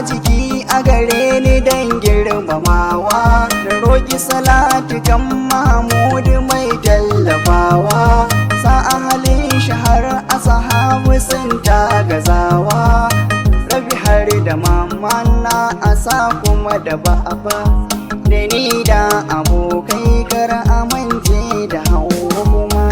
Jiki a gare ni don girmamawa. Da roƙi salati kan Mahmudu mai tallafawa. Sa ahalin shi har asahabu sun ta gazawa. Rabi har da mamana a sa kuma da baba. Da ni da abokai kar amince da Hauwa kuma.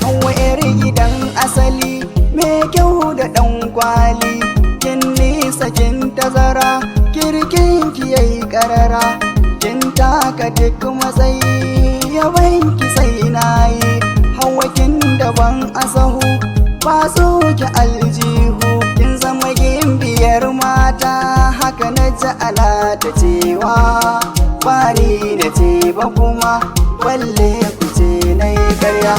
Hauwa 'yar gidan asali, mai kyau da ɗan kwali, kin nisa kin tazara, kirkin ki yayi ƙarara, kin taka duk matsayi, yaban ki sai nayi. Hauwa kin daban asahu, ba ki aljihu, kin zama gimbiyar mata, haka na ji ana ta cewa, ba ni da ce ba kuma, balle ku ce na yi ƙarya.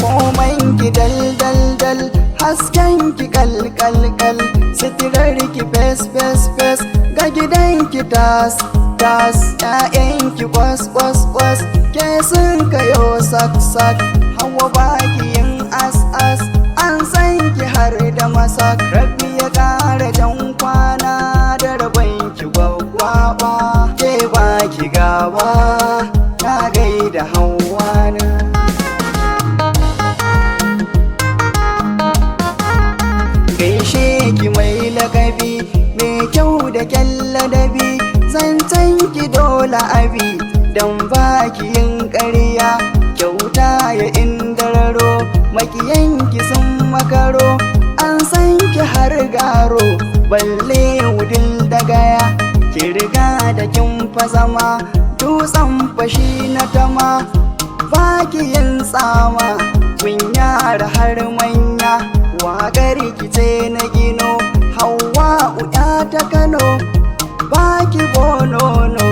Koman ki dal dal dal, hasken ki kal kal kal, sitirar ki fes fes fes, ga gidan ki tas tas, ƴaƴan ki kwas kwas kwas, ke sun kayo sak sak. Hawa baki yin as as, an san ki har da masak. Rabbi ya ƙara jan kwana da rabon ki gwaggwaba, ke baki gaba, na gaida Hauwa na. Gaishe ki mai lakabi, mai kyau da kyalladabi, zancen ki dole abi, don baki yin ƙarya. Kyauta ya indararo, makiyanki sun makaro, an san ki har garo, balle wudil da gaya. Ki riga da kin fa zama dutsen fashi na tama, baki yin tsama, kun yara har manya. Waƙar ki ce na gino, Hauwa uya ta Kano, baki bonono,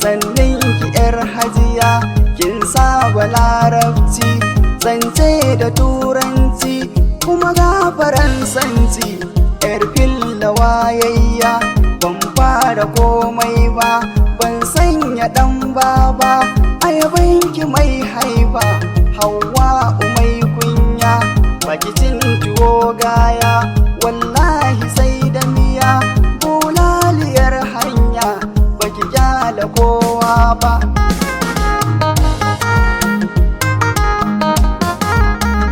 sannan ki yar hajiya, kin saba larabci, zance da turanci, kuma ga faransanci, yar filla wayayya. Ban fara komai ba, ban sanya ɗan baba, ayabanki mai haiba. Hauwa mai kunya, baki cin tuwo gaya, wallahi sai da miya, bulaliyar hanya, baki kyala kowa ba.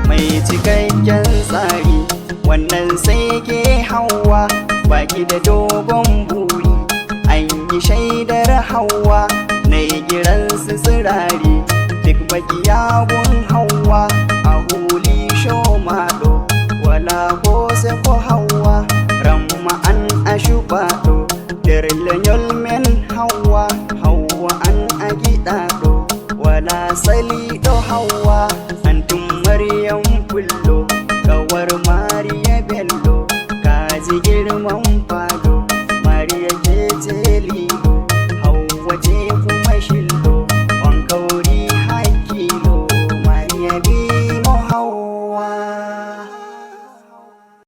Mai cikakken tsari, wannan sai ke Hawa, baki da dogon buri, an yi shaidar Hawa, na yi giran su tsirari, duk baki yagun Hawa, a huli shomado, wala ko sai ko Hawa, ramma an ashubaɗo, der lenyol men Hawa, Hawa an agiɗaɗo, wala saliɗo Hawa.